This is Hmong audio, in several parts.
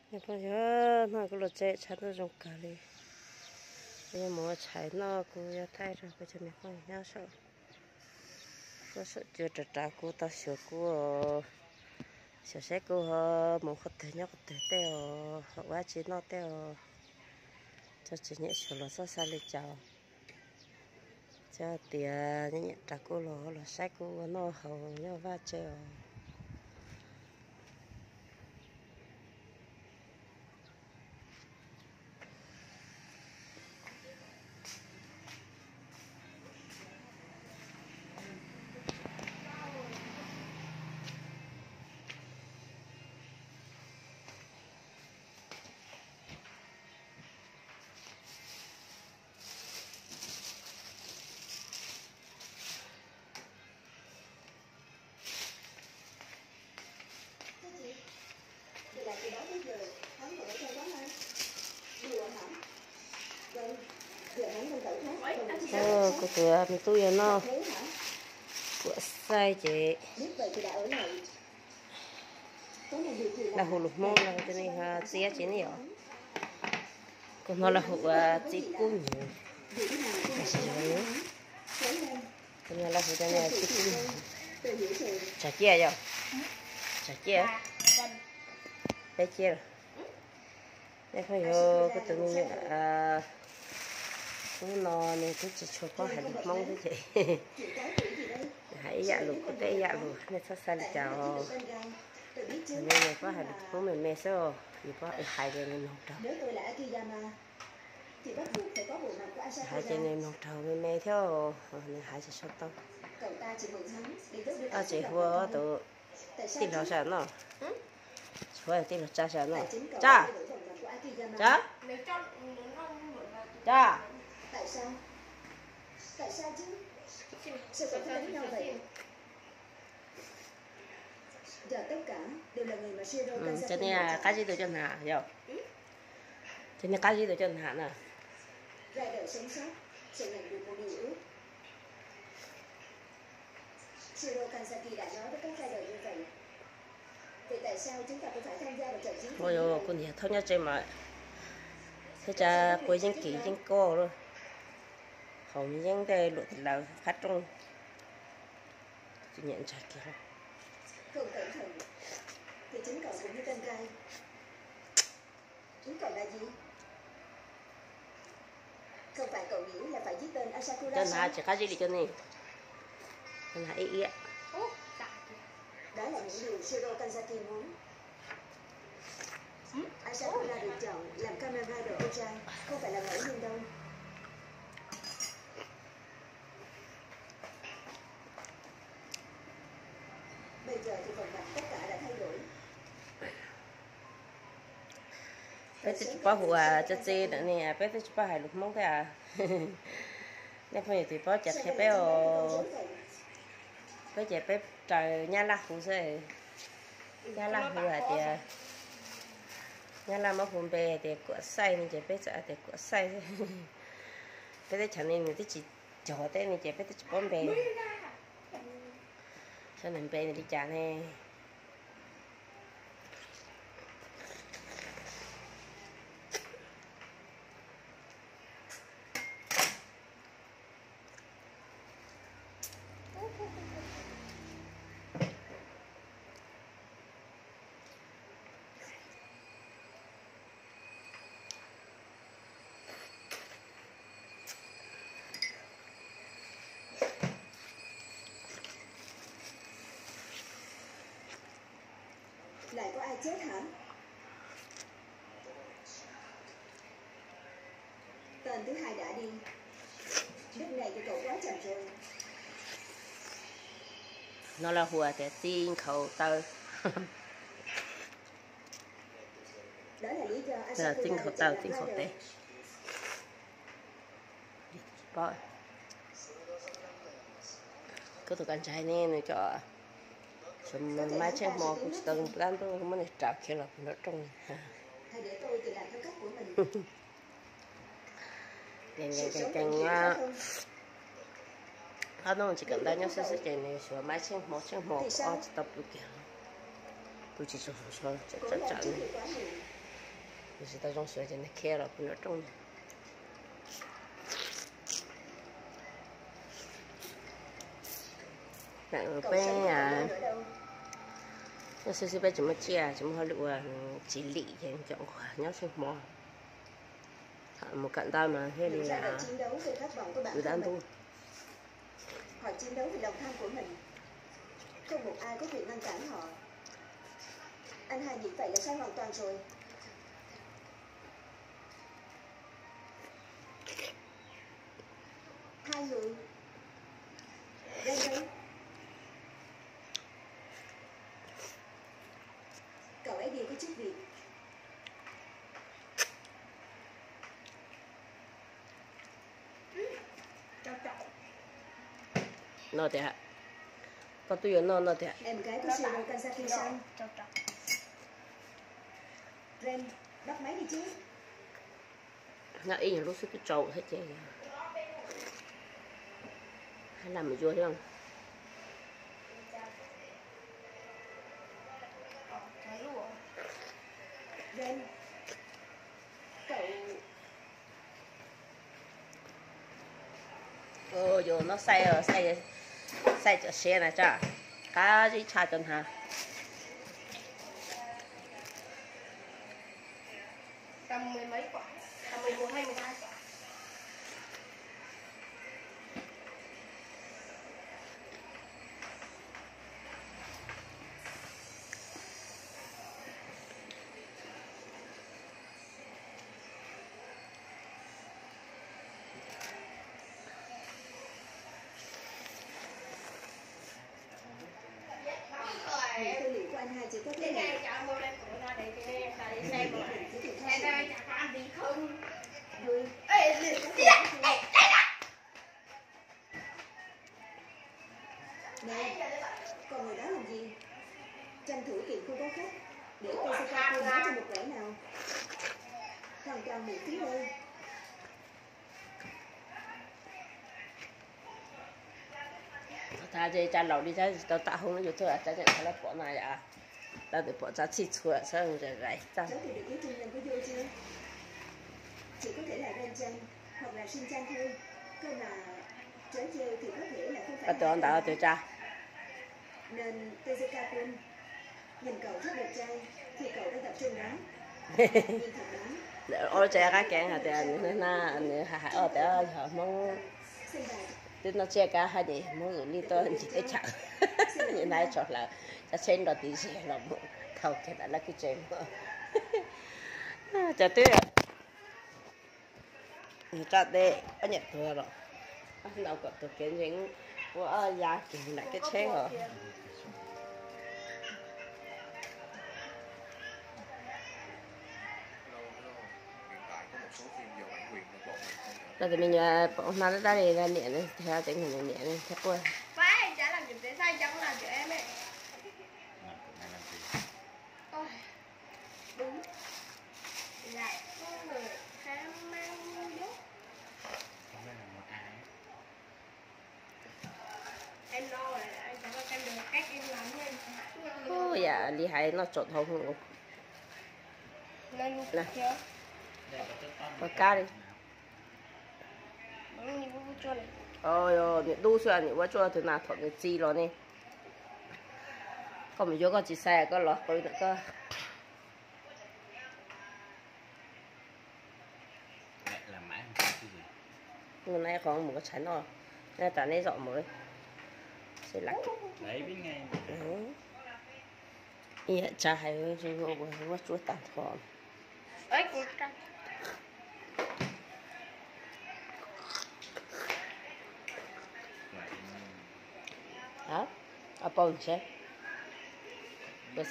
Niam phooj ywg, hnub no kuv los tsev tshav ntuj zoo kawg li. Kuv yuav mus ua tshais noj, kuv yuav thaij rau kuv cov niam phooj ywg nyob saum, saum cua rau rau kuv tau xyuas kuv, xyuas saib kuv ho mus qhov twg nyob qhov twg tej os, ho ua dab tsi noj tej os. Tso tsis nyiam xyuas los txhob xav li cas. Txawm tias nyiam nyiam rau kuv los los saib kuv ua noj haus nyob vaj tsev os. Kuv tus me tub yuav noj kuam xaij ces lawv hu lus Hmoob no ces nej ho txiv dab tsi ne yom? Kuv hnov lawv hu ua txiv kub nyuj. Kuv hnov lawv hu txiv kub nyuj. Tsav ciaj yom? Tsav ciaj, peb ciaj. Nej phooj ywg, kuv tus me nyuam hnub no nws twb tsis tshua paub hais lus Hmoob thiab ces hais ib yam lus kuv teb ib yam lus, nej txhob xav li cas os. Nws paub hais lus Hmoob me me xwb, nws paub hais ces nws mloog raug. Hais ces nws mloog raug me me thiab, nws hais tsis tshua tau. Tsis hu tus tij laug sawv no, tsis hu tij laug Tsa sawv no. Tsa, Tsa, Tsa. Cov niag qab zib tus coj hnav yom? Cov niag qab zib tus coj hnav na. Ua kuv niag thaub nyob tsev mas thiab tsa quav yeeb kis yeeb koj lawm, haus yeeb tej luam tis laws qab rooj, tsis nyiam ntsais kiag. Cov hnav tsis qab zib li cov ne, cov hnav ib iab. Peb twb tsis paub hu ua tso txiv ntawm ne, peb twb tsis paub hais lus Hmoob thiab. Nej phooj ywg twg paub ces qhia peb os. Peb ces peb raws Nyab Laj hu xwb. Nyab Laj hu hais tias, Nyab Laj muab hu npe hais tias kuam xaij ne ces peb txawm hais tias kuam xaij xwb. Peb teb chaws ne nws twb tsis cog tej ne ces peb twb tsis paub npe. Saib nws npe nws li cas ne. No lawv hu tias txij nkhaus taw. Txij nkhaus taw, txij nkhaus tes. Kuv tus kab ntsais ne nws cov xyov mas tsheej hmo kuv tsis tau npaj ntuj muab nws raws khiav los puag nram rooj. Kees kees kees, qab ntuj tsis kawm ntawv nyob xwb xwb ces nws xyov mas tsheej hmo tsheej hmo kuv ob tsis tau pw kiag, pw tsis tsaug zog tsawm tsawm ne. Kuv tsis tau zoo siab ces nws khiav los kuv nram rooj. Peb, xwb xwb peb tsis muaj tsiaj tsis muaj hauj lwm ua, tsis lim ces cov nquag nyob xwb hmo. Mus kawm ntawv mas thiaj li ua dab ntub. Họ chiến đấu vì lòng tham của mình. Không một ai có quyền ngăn cản họ. Anh hai nghĩ vậy là sai hoàn toàn rồi. Hai người. Lên đây. Cậu ấy đi có chức vị. No tias, koj twb yuav noj no tias. Em gái có siro Kazakistan. Ren, bắt máy đi chứ. Noj ib nyuag lub xwb twb tsau thiab ces hab lam mus yuav thiab. Ren, cậu Yus no xaij, xaij cov siav na tso, qab zib tshaj cov hnav. Này, cậu ngồi đó làm gì? Tranh thủ tìm khu có khách để T C K Pum nói cho một quẻ nào. Hoàn toàn miễn phí đây. Tha ces tsa laus li tsa tsis tau tam hoob YouTube tsa tseem tha lawv pom na yom. Tau tus pom tsa txhij txhua sab zais tsa. Tus ntawd tus tsa. Ua tsav qab keev hais tias nws na, nws hais hais ob tias yog Hmoob, twb noj tsiab kab hais tias Hmoob zus lij tuaj ncig teb chaws, nws na tso hlawv cov tsheb nrog tiv zis los mus thauj kiag ntawm lawv kwj tse mus. Cov twb tsa dej ob nyuam tuag los, ntaus kom tuag kev ntseeg, ua ob ya kiag nram kev tsheb os. Los tus me nyuam pom hnav dab dab li niam, tseem niam thiab quaj. Yam li hais noj tsaum dhau hwv. Ua kab li. Niam dub xwb, niam ua tsuaj tus nas thaum nws txi los ne. Koj mus yuav koj tsis xav koj los qw ntawm koj. Mus na qhov mus koj tshais noj, tas neb zom mus. Ib yam tsa hais ua tsuaj tag nrho. Pau ntshe,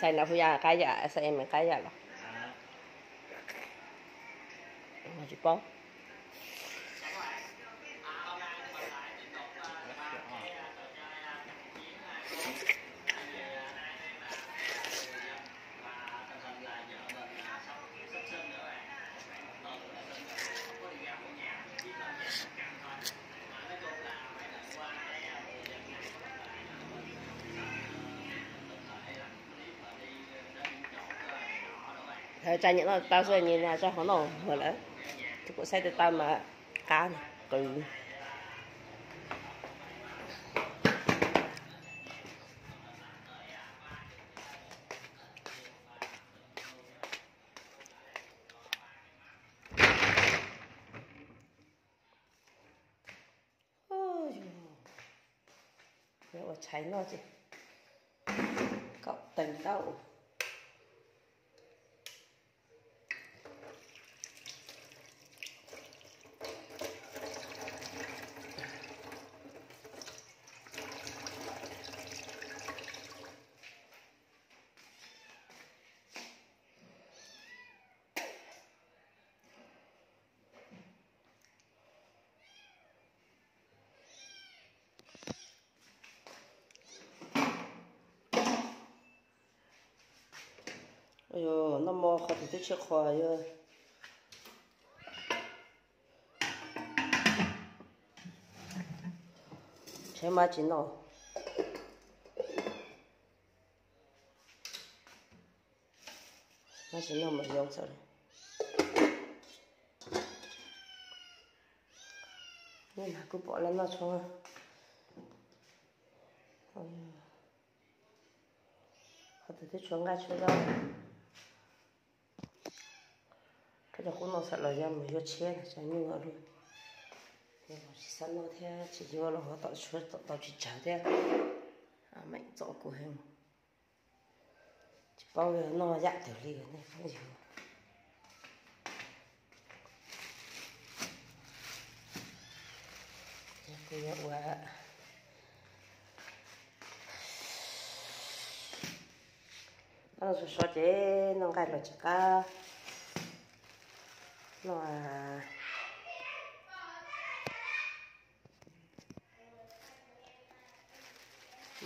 xais na hu ya qab yam, xais me qab yam los tsis paub. Tsa nyiam noj tau xwb, nyiam tsa hov noj huv lawm. Tus kuv saib tes taw mas qab qws. Ua tshais noj ces kaum teev tau. Noj mov qhov twg twb tsis qhuav yog. Tshaib mab tsis noj, mab tsis noj mas yoo xwb. Niaj hnub kuj pom lawv noj tshoob. Qhov twg twb tshuav nqaij tshuav zaub. Koj cov qub no xam los yog mus yuav tshiab na, tsa nyuj lub. Yog tsis xav noj thiab tsis yuav los ho tom tshuav tom tau tsis tsawg thiab. Meem txom kuv heev. Tsis paub noj yam twg li nej phooj ywg. Kuv yuav ua, noj so so ces noj nqaij los tsis qab, noj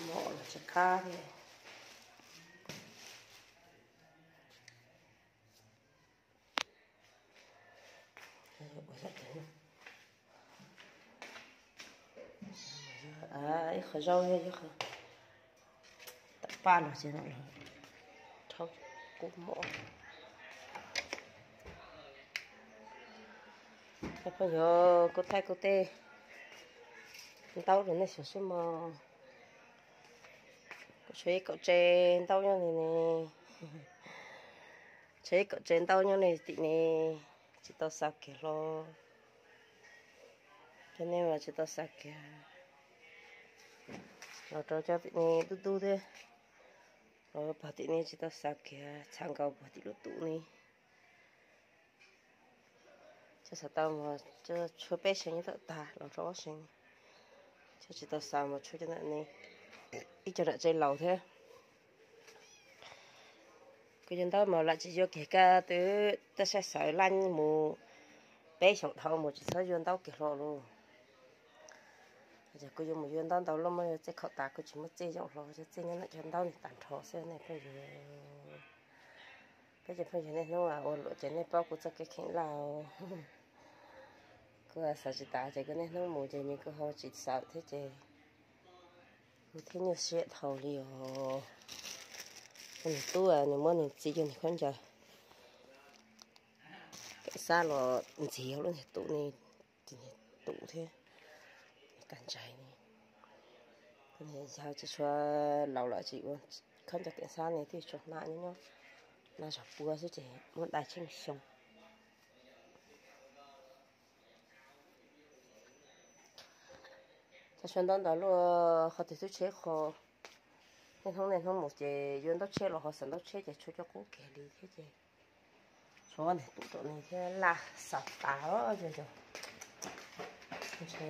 mov los tsis qab thiab. Ib qho zaub, ib qho tam paj los ces rhaub kub mov. Phooj ywg, kuv thaij kuv tej ntaub rau nej xyuas seb mog. Kuv tshuav ib kaum tsev ntaub nyob li ne, tshuav ib kaum tsev ntaub nyob li tim ne, tsis tau xa kiag hlo. Cov nej mas tsis tau xa kiag, los rau cov tim ne dub dub thiab, los pog tim ne tsis tau xa kiag, txhav nkaus pog tim lub tus ne. Cov xav tau mas tshuav peb seem nyob tom tag los rau ob seem. Cov tsis tau xa mas tshuav cov ntawm ne, ib co nram tsev laus thiab. Kuv yuav ntaub mas lam tsis yuav kiag, kaj twb taj saib xav laj mus peb xyoos dhau mus tsis txhob yuav ntaub kiag hlo lauj. Ces kuv yuav mus yuav ntaub ntau luaj muab yuav txij khaum tas kuv tsis muaj txij yoom hlo, cov txij nyob ntawm cov ntaub ni tag nrho xwb nej phooj ywg. Peb cov phooj ywg niaj hnub ua luam ces nej paub kuv txoj kev kheev laj. Kuv xav tsis tas ces kuv niaj hnub mus ces nws kuj ho tsis xav thiab ces kuv thiaj nyuaj siab dhau li os. Kuv niag tub nws muab nws txiv cov niag khaub ncaws kev xab los ntxiv hauv lub niag tus ne, tus niag tus thiab, kab ntsais ne. Yog tsis tshua laus lawm tsis ua khaub ncaws kev xab ne, twb tsuas hnav nyob nyob, hnav zog pua xwb ces muab dai tsheej xyoo. Cov tshuav ntaub ntau luaj qhov twg twb tsheb qho, niaj hnub niaj hnub mus ces yuav ntaub tsheb los ho xav ntaub tsheb ces tshuav cov qub kiag li thiab ces tshuav niag tus rau ne thiab laj xav tas yog yog ntshe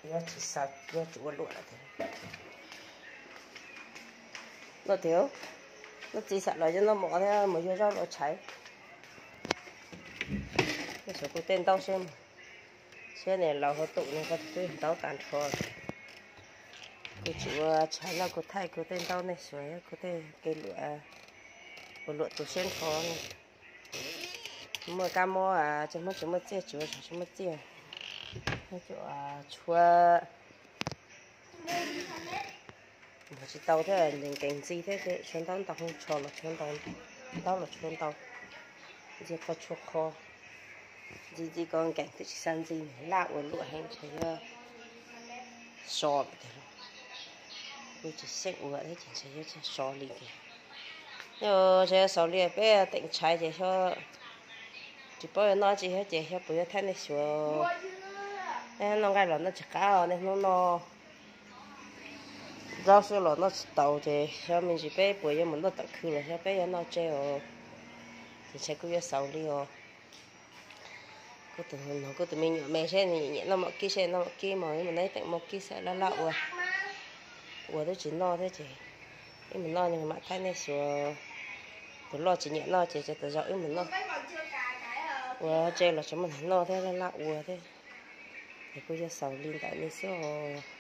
yuav tsis xav yuav tsis ua luam lawm tiag. Noj tiag, noj txiv xam los yuav noj mov thiab mus yuav zaub los tshais. Noj xyuas kuv tej ntaub seb, seb ne laus hauv tus ne qhov twg twb ntaub tag nrho. Kuv tsis ua tshais no kuv thaij kuv tej ntaub nej xyuas kuv tej kev luam, ua luam tus siab nrho. Muaj kab mob tsis muaj, tsis muaj txiaj, tsis ua tsis muaj txiaj. Tshuav npog tsis tau thiab, nkees ntxi thiab, tshuav ntaub ntau, tsho los tshuav ntau, ntaub los tshuav ntau. Ntxig qhov tshuaj qhov, ntxig ntxig ko nkees twb tsis xav ntxig, laj ua luam heev, ntshe yuav so tiag los. Kuv tsis xyeej ua thiab ces ntshe yuav so li tiag. Yog ntshe xaus li, peb teem tshais ces xyov, tsis paub yuav noj tsi thiab ces xyov puas yuav thaij nej xyuas. Nej noj nqaij los noj tsis qab os, nej hnub no zaub xwb los noj tsis taus ces xyov me ntsis peb puas yuav mus noj tom khw los xyov peb yuav noj tseg os. Ces ntshe kuj yuav xaus li os. Kuv tus, kuv tus me nyuam me seb nws nyiam noj mom kib, seb noj mom kib mas wb mus noj ib teem mom kib xwb, laj laj ua, ua twb tsis noj thiab ces wb mus noj mam thaij nej xyuas. Tus loj tsis nyiam noj ces tsam tas zog wb mus noj. Ua tseg los tseem muaj neeg noj thiab, laj laj ua thiab. Ces kuj yuav xaus li ntawd li xwb os.